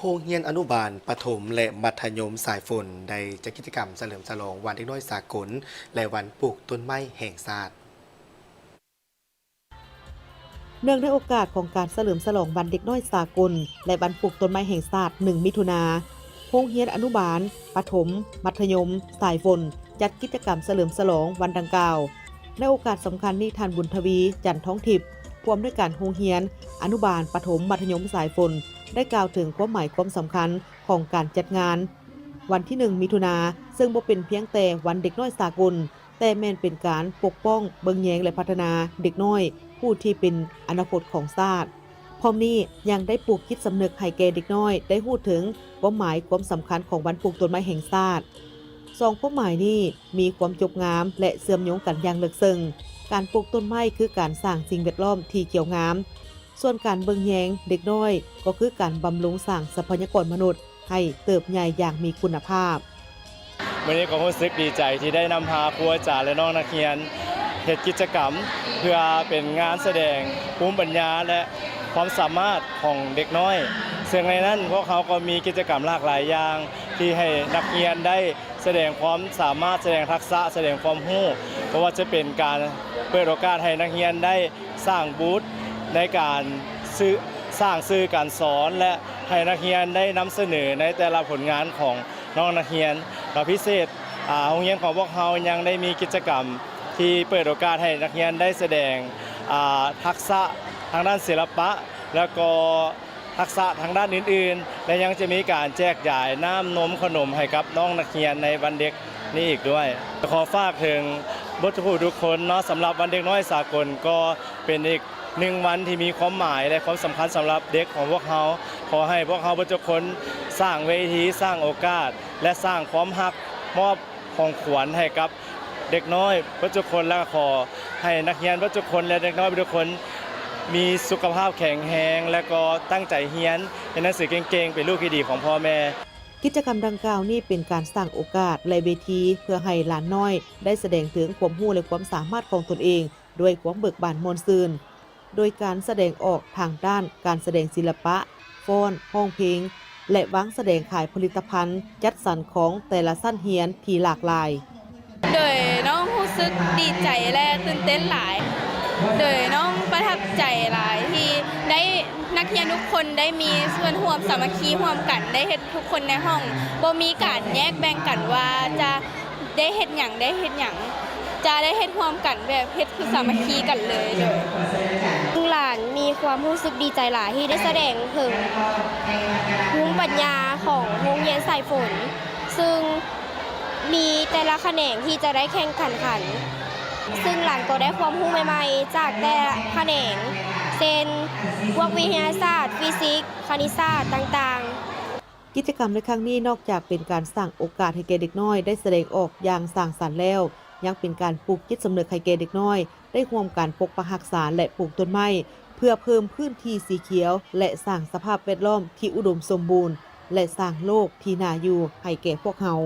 ໂຮງຮຽນອະນຸບານ, ປະຖົມ ແລະ ມັດທະຍົມສາຍຝົນ ໄດ້ຈັດກິດຈະກຳສະເຫຼີມສະຫຼອງວັນເດັກນ້ອຍສາກົນ ແລະ ວັນປູກຕົ້ນໄມ້ແຫ່ງຊາດ. ເນື່ອງໃນໂອກາດຂອງການສະເຫຼີມສະຫຼອງວັນເດັກນ້ອຍສາກົນ ແລະ ວັນປູກຕົ້ນໄມ້ແຫ່ງຊາດ ໜຶ່ງ ມິຖຸນາ, ໂຮງຮຽນອະນຸບານ, ປະຖົມ, ມັດທະຍົມສາຍຝົນ ຈັດກິດຈະກຳສະເຫຼີມສະຫຼອງວັນດັ່ງກ່າວ. ໃນໂອກາດສຳຄັນນີ້, ທ່ານ ບຸນທະວີ ຈັນທອງທິບ, ຜູ້ອຳນວຍການໂຮງຮຽນອະນຸບານ, ປະຖົມ, ມັດທະຍົມສາຍຝົນ ໄດ້ກ່າວເຖິງຄວາມໝາຍຄວາມສຳຄັນຂອງການຈັດງານວັນທີ ໜຶ່ງ ມິຖຸນາ, ເຊິ່ງບໍ່ເປັນພຽງແຕ່ວັນເດັກນ້ອຍສາກົນ, ແຕ່ແມ່ນເປັນການປົກປ້ອງ, ເບິ່ງແຍງ ແລະ ພັດທະນາເດັກນ້ອຍຜູ້ທີ່ເປັນອະນາຄົດຂອງຊາດ. ພ້ອມນີ້ຍັງໄດ້ປູກຈິດສຳນຶກໃຫ້ແກ່ເດັກນ້ອຍໄດ້ຮູ້ເຖິງຄວາມໝາຍຄວາມສຳຄັນຂອງວັນປູກຕົ້ນໄມ້ແຫ່ງຊາດ. ສອງຄວາມໝາຍນີ້ມີຄວາມຈົບງາມ ແລະ ເຊື່ອມໂຍງກັນຢ່າງເລິກເຊິ່ງ. ການປູກຕົ້ນໄມ້ຄືການສ້າງສິ່ງແວດລ້ອມທີ່ຂຽວງາມ, ສ່ວນການເບິ່ງແຍງເດັກນ້ອຍກໍຄືການບຳລຸງສ້າງຊັບພະຍາກອນມະນຸດ ໃຫ້ເຕີບໃຫຍ່ຢ່າງມີຄຸນນະພາບ. ມື້ນີ້ກໍຮູ້ສຶກດີໃຈທີ່ໄດ້ນຳພາຄູອາຈານ ແລະ ນ້ອງນັກຮຽນເຮັດກິດຈະກຳ ເພື່ອເປັນງານສະແດງພູມປັນຍາ ແລະ ຄວາມສາມາດຂອງເດັກນ້ອຍ, ເຊິ່ງໃນນັ້ນພວກເຮົາກໍມີກິດຈະກຳຫຼາກຫຼາຍຢ່າງ ທີ່ໃຫ້ນັກຮຽນໄດ້ສະແດງຄວາມສາມາດ, ສະແດງທັກສະ, ສະແດງຄວາມຮູ້, ບໍ່ວ່າຈະເປັນການເປີດໂອກາດໃຫ້ນັກຮຽນໄດ້ ສ້າງບູດໃນການສື່ ສ້າງສື່ການສອນ ແລະ ໃຫ້ນັກຮຽນໄດ້ນຳສະເໜີໃນແຕ່ລະຜົນງານຂອງນ້ອງນັກຮຽນ. ແລະ ພິເສດ, ອາ, ໂຮງຮຽນຂອງພວກເຮົາຍັງໄດ້ມີກິດຈະກຳທີ່ເປີດໂອກາດໃຫ້ນັກຮຽນໄດ້ສະແດງ, ອາ, ທັກສະທາງດ້ານສິລະປະ ແລະ ກໍ ທັກສະທາງດ້ານອື່ນໆ ແລະ ຍັງຈະມີການແຈກຢາຍນ້ຳນົມຂະໜົມໃຫ້ກັບນ້ອງນັກຮຽນໃນວັນເດັກນີ້ອີກດ້ວຍ. ຂໍຝາກເຖິງເບິດທຸກຜູ້ທຸກຄົນເນາະ, ສຳລັບວັນເດັກນ້ອຍສາກົນກໍເປັນອີກໜຶ່ງວັນທີ່ມີຄວາມໝາຍ ແລະ ຄວາມສຳຄັນສຳລັບເດັກຂອງພວກເຮົາ. ຂໍໃຫ້ພວກເຮົາເບິດທຸກຄົນສ້າງເວທີ, ສ້າງໂອກາດ ແລະ ສ້າງຄວາມຮັກ, ມອບ ຂອງຂວັນໃຫ້ກັບເດັກນ້ອຍເບິດທຸກຄົນ ແລະ ກໍຂໍໃຫ້ນັກຮຽນເບິດທຸກຄົນ ແລະ ເດັກນ້ອຍເບິດທຸກຄົນມີສຸຂະພາບແຂງແຮງ ແລະ ກໍຕັ້ງໃຈຮຽນ, ຮຽນໜັງສືເກັ່ງໆ, ເປັນລູກທີ່ດີຂອງພໍ່ແມ່. ກິດຈະກຳດັ່ງກ່າວນີ້ເປັນການສ້າງໂອກາດ ແລະ ເວທີ ເພື່ອໃຫ້ຫຼານນ້ອຍໄດ້ສະແດງເຖິງຄວາມຮູ້ ແລະ ຄວາມສາມາດຂອງຕົນເອງດ້ວຍຄວາມເບີກບານມ່ວນຊື່ນ. ໂດຍການສະແດງອອກທາງດ້ານການສະແດງສິລະປະ, ຟ້ອນ, ຮ້ອງເພງ ແລະ ວາງສະແດງຂາຍຜະລິດຕະພັນຈັດສັນຂອງແຕ່ລະຊັ້ນຮຽນທີ່ຫຼາກຫຼາຍ. ໂດຍນ້ອງຮູ້ສຶກດີໃຈ ແລະ ຕື່ນເຕັ້ນຫຼາຍ. ໂດຍນ້ອງປະທັບໃຈຫຼາຍທີ່ໄດ້ ນັກຮຽນທຸກຄົນໄດ້ມີສ່ວນຮ່ວມສາມັກຄີຮ່ວມກັນ, ໄດ້ເຮັດທຸກຄົນໃນຫ້ອງ ບໍ່ມີການແຍກແບ່ງກັນວ່າຈະ ໄດ້ເຮັດຫຍັງ ໄດ້ເຮັດຫຍັງ ຈະໄດ້ເຮັດຮ່ວມກັນ ແບບເຮັດຄືສາມັກຄີກັນເລີຍ. ໂດຍ ຫຼານມີຄວາມຮູ້ສຶກດີໃຈຫຼາຍທີ່ໄດ້ສະແດງເຖິງພູມປັນຍາຂອງໂຮງຮຽນສາຍຝົນ, ຊຶ່ງມີແຕ່ລະຂະແໜງທີ່ຈະໄດ້ແຂ່ງຂັນຂັນ, ຊຶ່ງຫຼານກໍໄດ້ຄວາມຮູ້ໃໝ່ໆ ຈາກແຕ່ລະຂະແໜງ ເຊັ່ນ ພວກວິທະຍາສາດ, ຟີຊິກ, ຄະນິດສາດຕ່າງໆ. ກິດຈະກຳໃນຄັ້ງນີ້ ນອກຈາກເປັນການສ້າງໂອກາດໃຫ້ແກ່ເດັກນ້ອຍໄດ້ສະແດງອອກຢ່າງສ້າງສັນແລ້ວ, ຍັງເປັນການປູກຈິດສຳນຶກໃຫ້ແກ່ເດັກນ້ອຍໄດ້ຮ່ວມກັນປົກປັກຮັກສາ ແລະ ປູກຕົ້ນໄມ້ ເພື່ອເພີ່ມພື້ນທີ່ສີຂຽວ ແລະ ສ້າງສະພາບແວດລ້ອມທີ່ອຸດົມສົມບູນ ແລະ ສ້າງໂລກທີ່ໜ້າຢູ່ໃຫ້ແກ່ພວກເຮົາ.